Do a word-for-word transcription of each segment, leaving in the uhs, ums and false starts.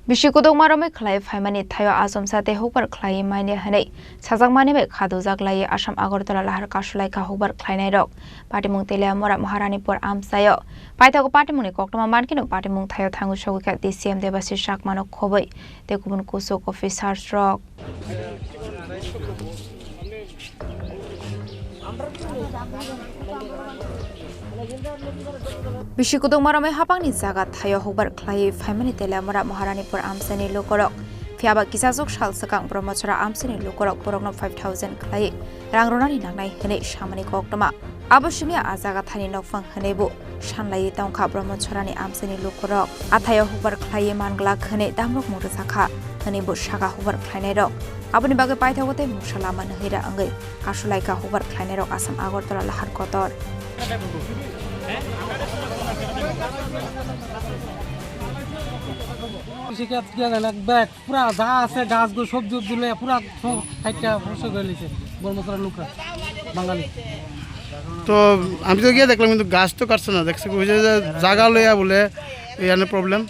Bisi kudukma romwi khlai phaimani thaio achomsa tei hukbar khlaiwi manya hwnwi sajakmani bai khadujak laiwi Assam Agartala lahar kasulaikha hukbar khlainairok. Patimung Teliamura Maharanipur amchaio paithago patimungni koktwma mankhe no patimung thaio thangwi sogwikha D C M Debashish Chakmano khobwi tei kubun kusuk officers rok. Bisi kudukma romwi hapangni jaga thaio hukbar khlaiwi phaimani Teliamura Maharanipur amchaini lukurok. Phiyaba kisachuk sal swkang Brahmachara amchaini lukurok borokno five thousand khlaiwi rang rwnani nangnai hwnwi samani koktwma. Abo simi a jaga thani nokphang hwnwi bo sanlaiwi tongkha Brahmachorani amchaini lukurok. Athaio hukbar khlaiwi manglak hwnwi damrok mung rwjakha hwnwi bo saka hukbar khlainairok. Aboni bagwi paithago tei mungsa lama nahira wngwi kasulaikha hukbar khlainairok Assam Agartala lahar kotor. Pushikat gana bag pura ja ase, gas go sobji obji loya pura sob khaita pura sob goi lise, Bormosora lukra, Bangali. তো আমি তো গিয়ে দেখলাম, কিন্তু গাছ তো কাটছে না, দেখছি কইছে যে জায়গা লইয়া বলে এখানে প্রবলেম।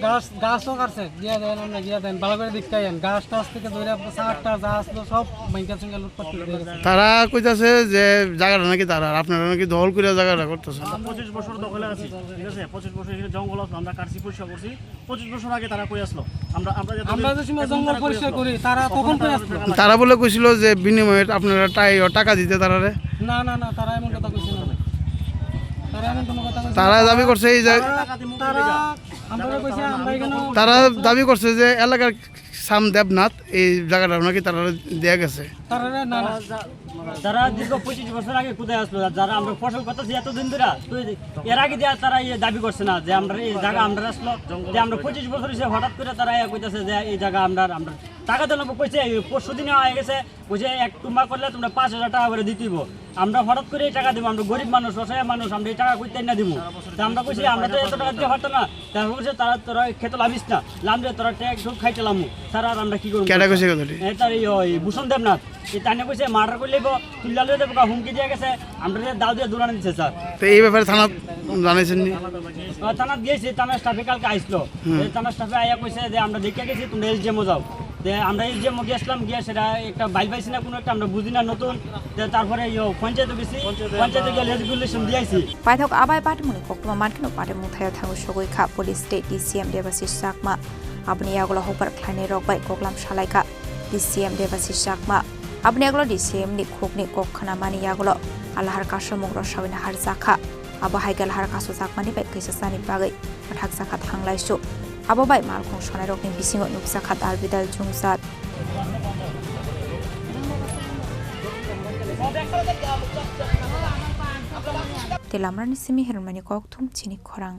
গাছ, গাছও কাটছে, গিয়া দেন, আমরা গিয়া দেন, ভালো করে দেখতে আইন। গাছ টাছ থেকে ধরে সারটা যা আসলো সব ভাঙ্গা চুঙ্গা লুটপাট করে দিয়ে গেছে। তারা কইতাছে যে জায়গাটা নাকি তারা, আপনারা নাকি দখল করে জায়গাটা করতেছেন। আমরা পঁচিশ বছর দখলে আছি, ঠিক আছে? পঁচিশ বছর এখানে জঙ্গল আছে, আমরা কাটছি, পরিষ্কার করছি। পঁচিশ বছর আগে তারা কই আসলো? আমরা, আমরা যতদিন আমরা যে সময় এখন জঙ্গল তারা কই পরিষ্কার আসলো? করি, তারা তখন তখন কই তারা আসলো? তারা বলে কইছিল যে বিনিময়ে আপনারা টাই-, টাকা দিতে তারারে। না, না, না, তারা এমন কথা কইছে না। তারা এমন কোনো কথা কইছে না। তারা দাবি করছে এই যে তারা, তারা আমরারে কইছে, আমরা এখানে তারা দাবি করছে যে এলাকার সাম দেবনাথ এই জায়গাটা নাকি তারা দেয়া গেছে। তারারে না, না। তারা দীর্ঘ পঁচিশ বছর আগে কোথায় আসলো? যারা আমরা ফসল করতেছি এতদিন ধরে, তো এর আগে দিয়ে তারা ইয়ে দাবি করছে না যে আমরা এই জায়গা আমরা আসলো, যে আমরা পঁচিশ বছর এসে হঠাৎ করে তারা ইয়ে কইতাছে যে এই জায়গা আমরা, আমরা টাকা তো নেবো কইছে, এই পরশু দিনে হয়ে গেছে, কইছে এক টুমা করলে তোমরা পাঁচ হাজার টাকা করে দিতে হইবো। আমরা হঠাৎ করে এই টাকা দেবো, আমরা গরিব মানুষ, অসহায় মানুষ, আমরা এই টাকা কইতে না দিবো। তা আমরা কইছি আমরা তো এত টাকা দিতে পারতাম না। তারপর বলছে তারা, "তোরা খেতে লামিস না, লামলে তোরা ট্যাক্স সব খাইতে লামু।" স্যার, আর আমরা কি করবো? কেডা কইছে কথাটি? এটা এই ওই ভূষণ দেবনাথ। এই তানে কইছে মার্ডার করে লইব, তুল্লা লইয়া দেবো, হুমকি দিয়ে গেছে, আমরা দাও দিয়ে দৌড়ানো দিছে স্যার। তো এই ব্যাপারে থানা জানাইছেন নি? আহ, থানাত গিয়েছি, থানার স্টাফে কালকে আইসলো। হুম। এই থানার স্টাফে আইয়া কইছে যে আমরা দেখে গেছি, তোমরা এসডিএমও যাও। তে আমরা এসডিএমও গেছিলাম, গিয়ে সেটা একটা বাইল পাইছি না কোনো একটা, আমরা বুঝি না নতুন। তে তারপরে ইয়ো পঞ্চায়েতে গেছি, পঞ্চায়েতে গিয়ে রেজিগনেশন দিয়ে আইছি। Paithak abai patimungni koktwma mankhe no patimung thaio thangwi sogwi kha police tei D C M Debashish Chakma. Aboni yagulo hukbar khlainai rok bai koklam salai kha D C M Debashish Chakma. Aboni yagulo D C M ni khukni kok khwnamani yagulo alahar kasomung rw sawi naharjakha. Abo hai khe alahar kasojakmani bai kisa chani bagwi mwthakjakha thanglaisu. Abo bai malkhung sonairokni bisingo nukjakha dalbidal jwngjal. Telamrani simi Hermani Kokthum chini khorang.